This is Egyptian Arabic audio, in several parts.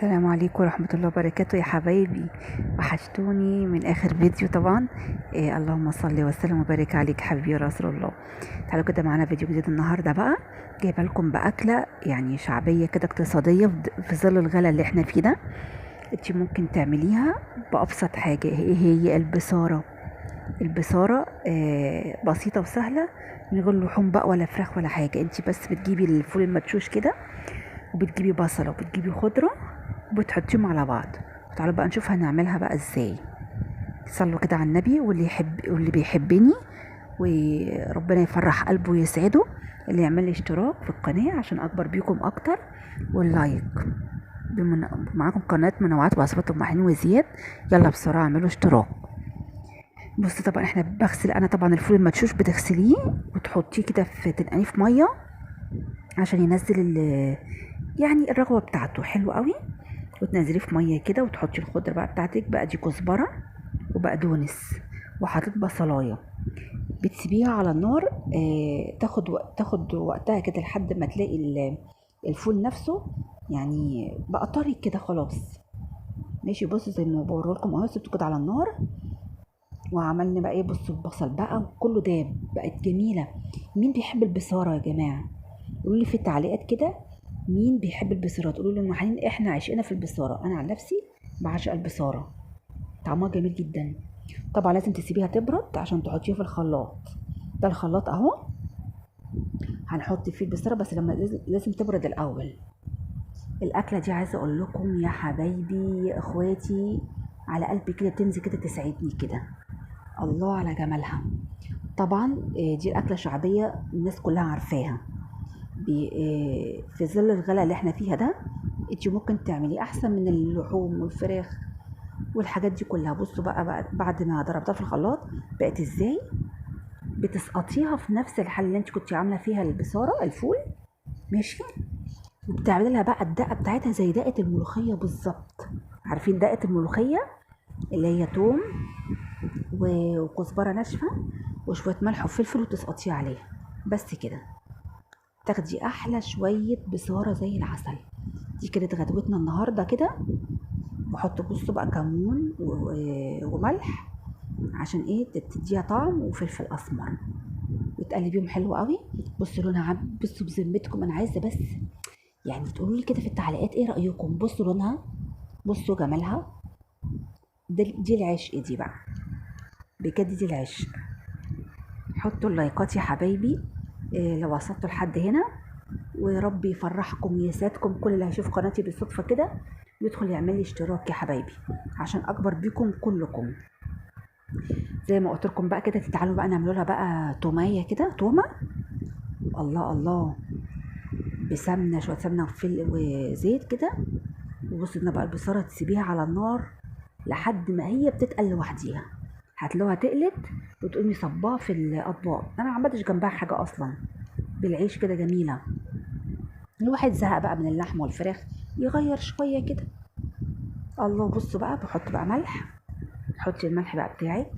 السلام عليكم ورحمة الله وبركاته يا حبايبي، وحشتوني من آخر فيديو طبعا. اللهم صل وسلم وبارك عليك حبيبي يا رسول الله. تعالوا كده معانا فيديو جديد النهارده بقى، جايبه لكم بأكلة يعني شعبية كده اقتصادية في ظل الغلا اللي احنا فيه ده. انت ممكن تعمليها بأبسط حاجة. ايه هي؟ البصارة. البصارة بسيطة وسهلة من غير لحوم بقى ولا فراخ ولا حاجة. انت بس بتجيبي الفول المدشوش كده، وبتجيبي بصلة وبتجيبي خضرة وبتحطيهم على بعض. تعالوا بقى نشوف هنعملها بقى ازاي. صلوا كده على النبي، واللي يحب واللي بيحبني وربنا يفرح قلبه ويسعده اللي يعمل لي اشتراك في القناة عشان اكبر بيكم اكتر، وال like. معاكم قناة منوعات وصفات ام حنين وزياد. يلا بسرعة اعملوا اشتراك. بصوا طبعا احنا بغسل انا طبعا الفول المدشوش، بتغسليه وتحطيه كده في تنقعيه في مية عشان ينزل يعني الرغوه بتاعته، حلو قوي. وتنزليه في مية كده وتحطي الخضرة بقى بتاعتك بقى، دي كزبره وبقدونس وحطيت بصلايه. بتسيبيها على النار تاخد وقتها كده لحد ما تلاقي الفول نفسه يعني بقى طري كده خلاص. ماشي، بصوا زي ما بوريلكم اهو، سبته كده على النار وعملنا بقى ايه، بصوا البصل بقى وكله داب، بقت جميلة. مين بيحب البصاره يا جماعة؟ قولوا لي في التعليقات كده مين بيحب البصاره. تقولوا لي ام حنين احنا عشقنا في البصاره. انا عن نفسي بعشق البصاره، طعمها جميل جدا. طبعا لازم تسيبيها تبرد عشان تحطيها في الخلاط. ده الخلاط اهو هنحط فيه البصاره، بس لما لازم تبرد الاول. الاكلة دي عايزه اقول لكم يا حبايبي يا اخواتي، على قلبي كده بتنزل كده تسعدني كده، الله على جمالها. طبعا دي الاكلة شعبية الناس كلها عارفاها. في ظل الغلاء اللي احنا فيها ده، انت ممكن تعملي احسن من اللحوم والفراخ والحاجات دي كلها. بصوا بقى بعد ما ضربتها في الخلاط بقت ازاي. بتسقطيها في نفس الحلة اللي انت كنت عامله فيها البصاره الفول، ماشي، وبتعملي لها بقى الدقة بتاعتها زي دقه الملوخية بالظبط. عارفين دقه الملوخية اللي هي توم وكزبره ناشفة وشوية ملح وفلفل وتسقطيها عليها بس كده، تاخدي احلى شوية بصاره زي العسل. دي كانت غدوتنا النهارده كده. بحط بصوا بقى كمون وملح عشان ايه تديها طعم، وفلفل اسمر، وتقلبيهم حلو قوي. بصوا لونها، بصوا بذمتكم انا عايزه بس يعني تقولوا لي كده في التعليقات ايه رايكم. بصوا لونها، بصوا جمالها. دي العشق دي بقى بجد، دي العشق. حطوا اللايكات يا حبايبي لو وصلتوا لحد هنا، وربي يفرحكم ويسعدكم. كل اللي هيشوف قناتي بالصدفة كده يدخل يعمل لي اشتراك يا حبايبي عشان اكبر بيكم كلكم. زي ما قلت لكم بقى كده، تعالوا بقى نعملوا لها بقى توميه كده، تومة الله الله، بسمنه، شوية سمنه وفل وزيت كده. وبصوا لنا بقى البصاره تسيبيها على النار لحد ما هي بتتقل لوحديها، هتلاقوها تقلت وتقومي صباها في الاطباق. انا ما عملتش جنبها حاجة اصلا، بالعيش كده جميلة. الواحد زهق بقى من اللحمة والفراخ يغير شوية كده. الله، بصوا بقى بحط بقى ملح، حطي الملح بقى بتاعك،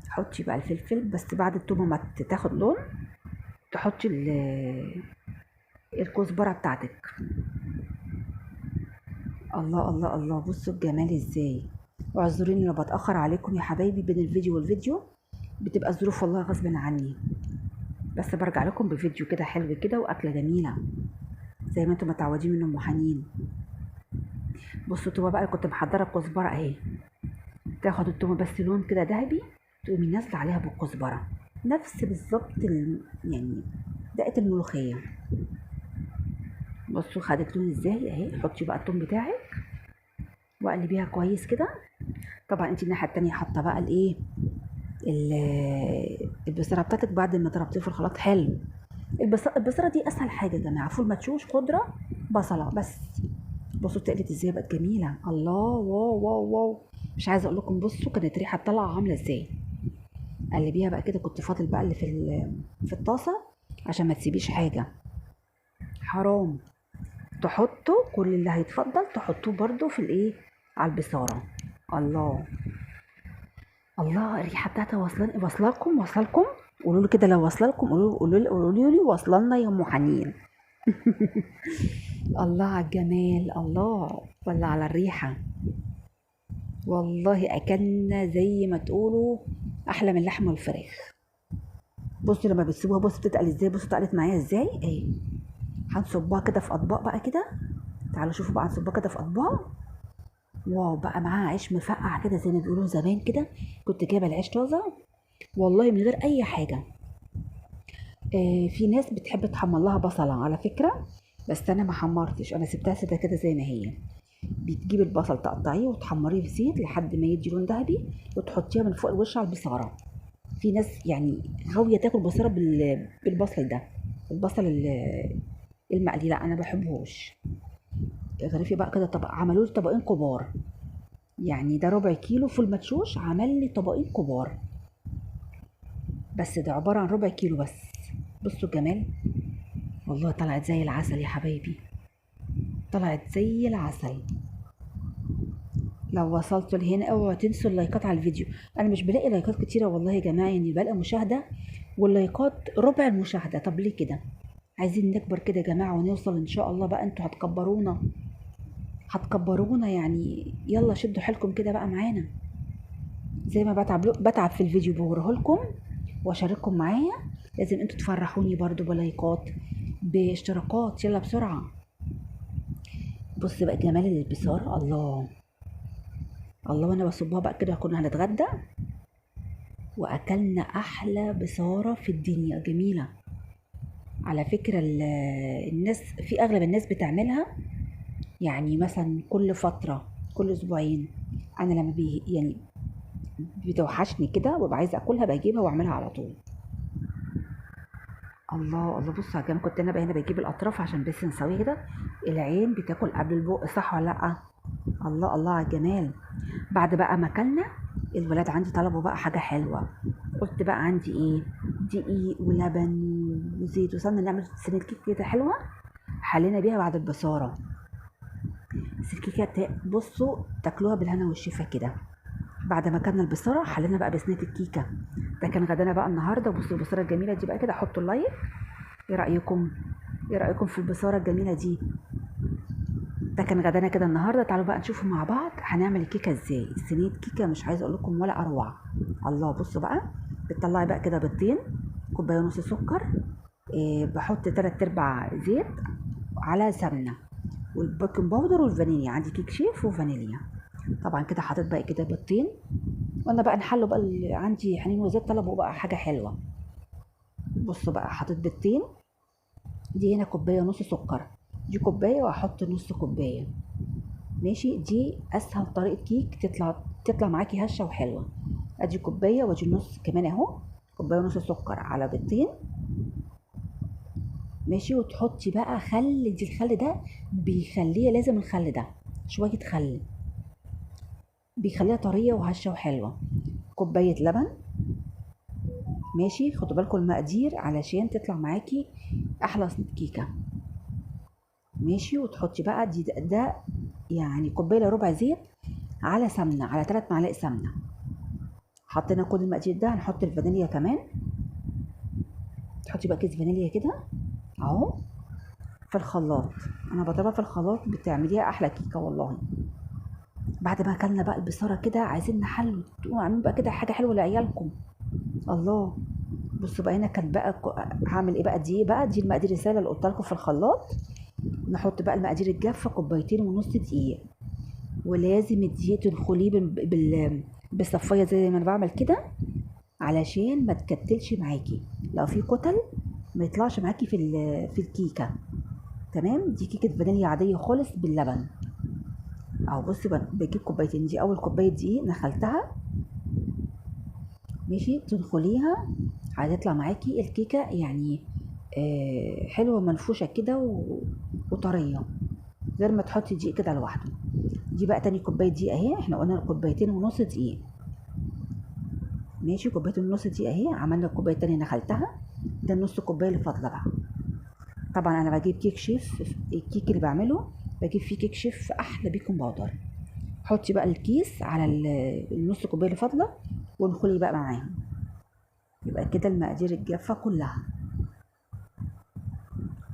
حطي بقى الفلفل بس بعد التومه ما تاخد لون، تحطي الكزبره بتاعتك. الله الله الله، بصوا الجمال ازاي. واعذروني لو بتاخر عليكم يا حبايبي بين الفيديو والفيديو، بتبقى الظروف والله غصب عني، بس برجع لكم بفيديو كده حلو كده واكله جميلة زي ما انتم متعودين من ام حنين. بصوا التومه بقى كنت محضرة الكزبره اهي، تاخد التومه بس لون كده ذهبي، تقومي نازله عليها بالكزبره نفس بالظبط يعني دقه الملوخية. بصوا خدت لون ازاي اهي. حطي بقى التوم بتاعك وقلبيها كويس كده. طبعا انت الناحية التانية حاطه بقى الايه البصاره بتاعتك بعد ما ضربتيه في الخلاط. حلو. البصاره دي اسهل حاجة يا جماعة، فول مدشوش، خضرة، بصله بس. بصوا اتقلت ازاي، بقت جميلة. الله، wow wow wow، مش عايزه اقول لكم. بصوا كانت ريحه طالعه عامله ازاي. قلبيها بقى كده، كنت فاضل بقى اللي في الطاسه عشان ما تسيبيش حاجة، حرام. تحطوا كل اللي هيتفضل تحطوه برده في الايه على البصاره. الله الله، الريحة بتاعتها واصله لكم. قولوا لي كده لو واصله لكم، قولوا لي واصله لنا يا ام حنين. الله على الجمال، الله ولا على الريحة. والله اكلنا زي ما تقولوا احلى من اللحمة والفراخ. بصوا لما بتسيبوها، بصوا بتتقل ازاي، بصوا اتقلت معايا ازاي اهي. هنصبها كده في اطباق بقى كده، تعالوا شوفوا بقى، هنصبها كده في اطباق. واو بقى معاها عيش مفقع كده زي ما بيقولوا زمان كده، كنت جايبه العيش طازة والله من غير اي حاجة. في ناس بتحب تحمر لها بصله على فكرة، بس انا ما حمرتش، انا سبتها ساده كده زي ما هي. بتجيب البصل تقطعيه وتحمريه في زيت لحد ما يدي لون ذهبي، وتحطيها من فوق الوش على البصاره. في ناس يعني غاويه تاكل بصاره بالبصل ده، البصل المقلي، لا انا ما بحبهوش. غرفي بقى كده طبق، عملوا لي طبقين كبار، يعني ده ربع كيلو فول مدشوش عمل لي طبقين كبار، بس ده عبارة عن ربع كيلو بس. بصوا الجمال، والله طلعت زي العسل يا حبايبي، طلعت زي العسل. لو وصلتوا لهنا اوعوا تنسوا اللايكات على الفيديو، انا مش بلاقي لايكات كتيرة والله يا جماعة، يعني بلاقي مشاهده واللايكات ربع المشاهدة، طب ليه كده؟ عايزين نكبر كده يا جماعة ونوصل ان شاء الله بقى، انتوا هتكبرونا هتكبرونا يعني، يلا شدوا حيلكم كده بقى معانا. زي ما بتعب في الفيديو بوريه لكم واشارككم معايا، لازم انتوا تفرحوني برضو بلايكات باشتراكات، يلا بسرعة. بص بقى جمال البصاره، الله الله، وانا بصبها بقى كده كنا هنتغدى واكلنا احلى بصاره في الدنيا، جميلة على فكرة. الناس في اغلب الناس بتعملها يعني مثلا كل فترة، كل اسبوعين. انا لما يعني بتوحشني كده وببقى عايزه اكلها بجيبها واعملها على طول. الله الله، بصوا يا جماعة، كنت انا بقى هنا بجيب الاطراف عشان بس نسويها كده، العين بتاكل قبل البق، صح ولا لا؟ الله الله على الجمال. بعد بقى ما اكلنا، الولاد عندي طلبوا بقى حاجة حلوة، قلت بقى عندي ايه؟ دقيق ولبن وزيت وسمنه، نعمل صينية كيك كده حلوة حلينا بيها بعد البصاره. بس الكيكه بصوا تاكلوها بالهنا والشفا كده. بعد ما اكلنا البصاره حلينا بقى بصينيه الكيكه. ده كان غدانا بقى النهارده. بصوا البصاره الجميلة دي بقى كده، حطوا ال like. ايه رايكم؟ ايه رايكم في البصاره الجميلة دي؟ ده كان غدانا كده النهارده. تعالوا بقى نشوفوا مع بعض هنعمل الكيكه ازاي. صينية كيكة مش عايزه اقول لكم ولا اروع. الله، بصوا بقى، بتطلعي بقى كده بيضتين، كوباية ونص سكر، بحط 3/4 زيت على سمنه، وال baking powder والفانيليا، عندي كيك شيف وفانيليا طبعا كده. حطيت بقى كده بيضتين، وانا بقى نحله بقى اللي عندي حنين وزيت طلبوا بقى حاجة حلوة. بصوا بقى، حطيت بيضتين، دي هنا كوباية ونص سكر، دي كوباية وهحط نص كوباية، ماشي. دي اسهل طريقه كيك تطلع معاكي هشه وحلوه. ادي كوباية وادي نص كمان اهو، كوباية ونص سكر على بيضتين، ماشي. وتحطي بقى خل، دي الخل ده بيخليها، لازم الخل ده شوية خل، بيخليها طرية وهشه وحلوه. كوباية لبن، ماشي. خدوا بالكم المقادير علشان تطلع معاكي احلى صينية كيكة، ماشي. وتحطي بقى دي ده يعني كوباية الا ربع زيت على سمنه، على 3 معالق سمنه. حطينا كل المقادير ده، هنحط الفانيليا كمان. تحطي بقى كيس فانيليا كده اهو في الخلاط، انا بضربها في الخلاط، بتعمليها احلى كيكة والله. بعد ما اكلنا بقى البصاره كده، عايزين نحل، تقوموا عاملين بقى كده حاجة حلوة لعيالكم. الله، بصوا بقى هنا كان بقى هعمل ايه بقى؟ دي بقى دي المقادير السائلة اللي قلت لكم في الخلاط. نحط بقى المقادير الجافه، 2.5 كوباية دقيق، ولازم الدقيق تنخليه بالصفايه زي ما انا بعمل كده علشان ما تكتلش معاكي، لو في كتل ما يطلعش معاكي في الكيكه. تمام، دي كيكة فانيليا عادية خالص باللبن اهو. بصي بجيب كوبايتين، دي اول كوباية دقيق نخلتها، ماشي. تنخليها هتطلع معاكي الكيكه يعني حلوة منفوشه كده وطريه، غير ما تحطي دقيق كده لوحده. دي بقى تاني كوباية دقيق اهي، احنا قلنا 2.5 كوباية دقيق، ماشي. 2.5 كوباية دقيق اهي، عملنا الكوباية التانية نخلتها، ده النص كوباية اللي فاضلة بقى. طبعا انا بجيب كيك شيف، الكيك اللي بعمله بجيب فيه كيك شيف احلى baking powder. حطي بقى الكيس على النص كوباية اللي فاضلة وانخلي بقى معاهم. يبقى كده المقادير الجافه كلها.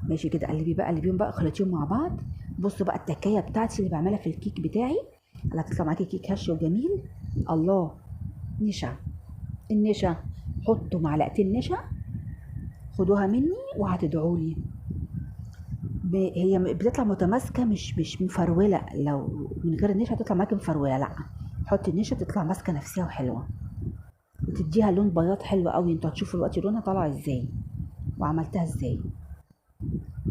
ماشي كده. قلبي بقى، قلبيهم بقى، خلطيهم مع بعض. بصوا بقى التكايه بتاعتي اللي بعملها في الكيك بتاعي، اللي هتطلع معاكي كيك هش وجميل. الله، نشا، النشا حطوا معلقتين نشا، خدوها مني وهتدعوا لي. هي بتطلع متماسكة، مش مفروله. لو من غير النشا هتطلع معاكي مفروله، لا حطي النشا تطلع ماسكه نفسها وحلوه، وتديها لون بياض حلو قوي. انتوا هتشوفوا دلوقتي لونها طالع ازاي وعملتها ازاي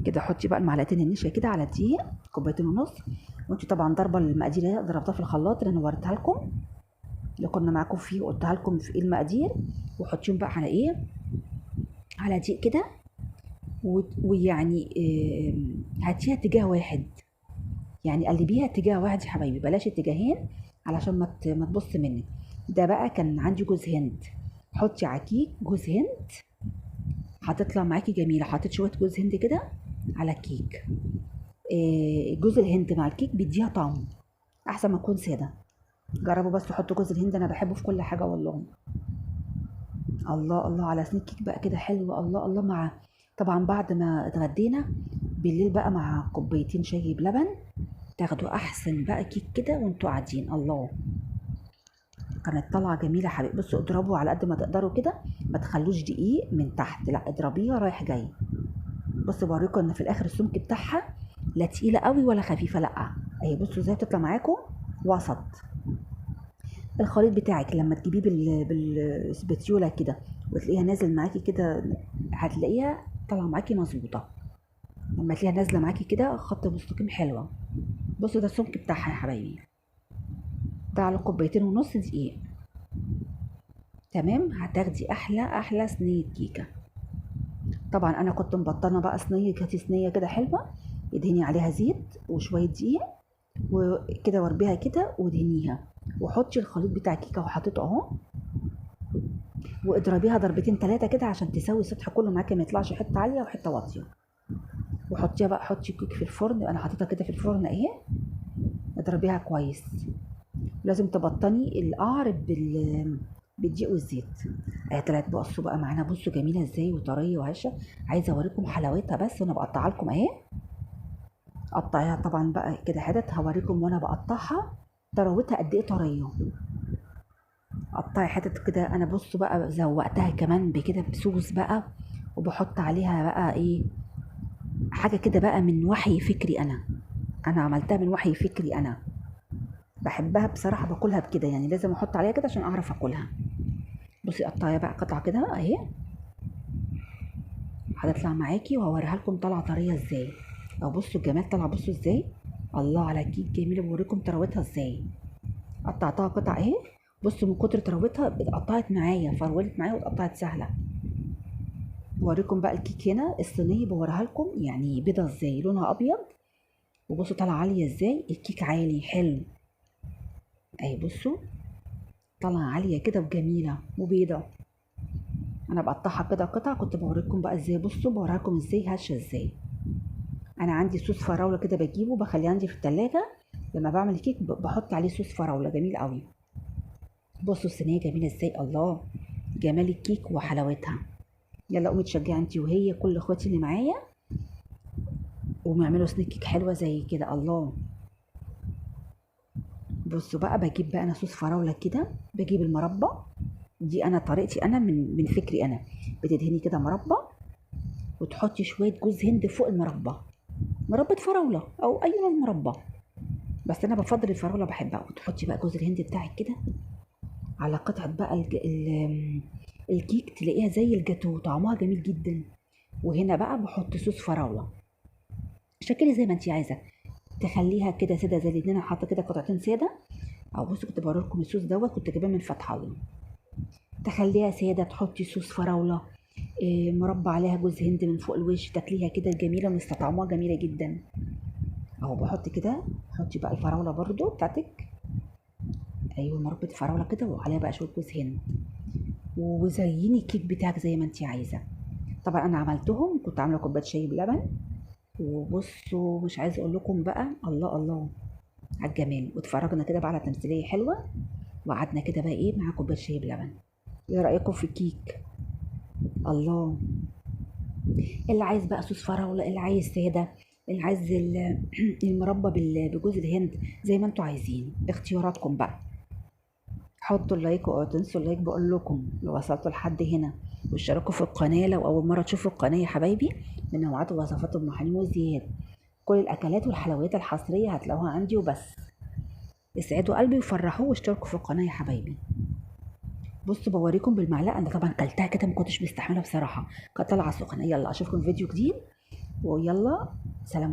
كده. حطي بقى المعلقتين النشا كده على دقيق، كوبايتين ونص، وانتوا طبعا ضربه المقادير اهي، ضربتها في الخلاط اللي انا وريتها لكم، اللي كنا معاكم فيه وقلتها لكم في ايه المقادير. وحطيهم بقى على ايه، على دقيق كده، ويعني هاتيها اتجاه واحد، يعني قلبيها اتجاه واحد يا حبايبي، بلاش اتجاهين علشان ما تبص منك. ده بقى كان عندي جوز هند، حطي على كيك جوز هند هتطلع معاكي جميلة. حطيت شوية جوز هند كده على الكيك، جوز الهند مع الكيك بيديها طعم احسن ما تكون ساده. جربوا بس تحطوا جوز الهند، انا بحبه في كل حاجة والله. الله الله على سنيك كيك بقى كده حلو. الله الله. مع طبعا بعد ما اتغدينا بالليل بقى مع كوبايتين شاي بلبن، تاخدوا احسن بقى كيك كده وانتوا قاعدين. الله، كانت طالعه جميلة حبيبي. بصوا اضربوا على قد ما تقدروا كده، ما تخلوش دقيق من تحت، لا اضربيها رايح جاي. بصوا بوريكم ان في الاخر السمك بتاعها لا تقيلة قوي ولا خفيفة، لا اهي بصوا ازاي بتطلع معاكم وسط. الخليط بتاعك لما تجيبيه بالسبتيولا كده وتلاقيها نازل معاكي كده، هتلاقيها طالعه معاكي مظبوطة. لما تلاقيها نازله معاكي كده خط مستقيم حلوة. بصوا ده السمك بتاعها يا حبايبي، ده على كوبايتين ونص دقيق. تمام، هتاخدي احلى احلى صينية كيكة. طبعا انا كنت مبطنه بقى صينية، كانت صينية كده حلوة، ادهني عليها زيت وشوية دقيق وكده، واربيها كده ودهنيها، وحطي الخليط بتاع الكيكه وحطيته اهو، واضربيها ضربتين ثلاثة كده عشان تساوي السطح كله معاكي، ما يطلعش حتة عالية وحتة واطية. وحطيها بقى، حطي الكيك في الفرن، انا حطيتها كده في الفرن اهي. اضربيها كويس، لازم تبطني القعر بالدقيق والزيت. اهي طلعت بصوا بقى معانا، بصوا جميلة ازاي وطريه وهشه. عايزه اوريكم حلاوتها بس وانا بقطعها لكم اهي. قطعيها طبعا بقى كده حتت، هوريكم وانا بقطعها طراوتها قد ايه طرية. قطعي حتت كده. انا بصوا بقى زوقتها كمان بكده بصوص بقى، وبحط عليها بقى ايه حاجة كده بقى من وحي فكري انا، انا عملتها من وحي فكري انا، بحبها بصراحة، باكلها بكده يعني، لازم احط عليها كده عشان اعرف اكلها. بصي قطعيها بقى قطعه كده اهي، هتطلع معاكي وهوريها لكم طالعه طرية ازاي. او بصوا الجمال طالعه، بصوا ازاي، الله على الكيك جميلة، بوريكم طراوتها ازاي. قطعتها قطع اهي، بصوا من كتر طراوتها اتقطعت معايا، فرولت معايا واتقطعت سهلة. بوريكم بقى الكيك هنا الصينية بوريها لكم يعني بيضة ازاي، لونها ابيض، وبصوا طالعه عالية ازاي، الكيك عالي حلو اهي، بصوا طالعه عالية كده وجميلة وبيضه. انا بقطعها كده قطع، كنت بوريكم بقى ازاي، بصوا بوريها لكم ازاي هشه ازاي. انا عندي صوص فراوله كده بجيبه بخليه عندي في التلاجة، لما بعمل كيك بحط عليه صوص فراوله جميل قوي. بصوا الصينية جميلة ازاي، الله جمال الكيك وحلاوتها. يلا قومي تشجعي انتي وهي كل اخواتي اللي معايا، قومي اعملوا صينية كيك حلوة زي كده. الله، بصوا بقى بجيب بقى انا صوص فراوله كده، بجيب المربى دي، انا طريقتي انا من فكري انا، بتدهني كده مربى وتحطي شوية جوز هند فوق المربى، مربى فراوله او اي نوع مربى، بس انا بفضل الفراوله بحبها. وتحطي بقى جوز الهند بتاعك كده على قطعه بقى الكيك، تلاقيها زي الجاتو طعمها جميل جدا. وهنا بقى بحط صوص فراوله، شكلي زي ما انت عايزه، تخليها كده ساده زي الاتنين. انا حاطه كده قطعتين ساده او بصوا كنت بوريلكم الصوص دوت، كنت جايباه من فتح الله. تخليها ساده، تحطي صوص فراوله، مربى عليها جوز هند من فوق الوش، تاكليها كده جميلة ومستطعمها جميلة جدا. اهو بحط كده، حطي بقى الفراوله برضو بتاعتك، ايوه مربى فراوله كده وعليها بقى شوية جوز هند، وزيني الكيك بتاعك زي ما انت عايزه. طبعا انا عملتهم، كنت عامله كوباية شاي بلبن، وبصوا مش عايزه اقول لكم بقى، الله الله على الجمال. واتفرجنا كده بقى على تمثيلية حلوة، وقعدنا كده بقى ايه مع كوباية شاي بلبن. ايه رايكم في الكيك؟ الله، اللي عايز بقى صوص فراوله، اللي عايز ساده، اللي عايز المربى بجوز الهند، زي ما انتوا عايزين، اختياراتكم بقى. حطوا ال like واوعوا تنسوا ال like، بقول لكم لو وصلتوا لحد هنا، واشتركوا في القناة لو اول مرة تشوفوا القناة يا حبايبي. منوعات ووصفات ام حنين وزياد، كل الاكلات والحلويات الحصريه هتلاقوها عندي وبس. اسعدوا قلبي وفرحوه واشتركوا في القناة يا حبايبي. بصوا بوريكم بالمعلقه، انا طبعا كلتها كده ما كنتش مستحمله بصراحة، كانت طالعه سخنة. يلا اشوفكم في فيديو جديد، ويلا سلام.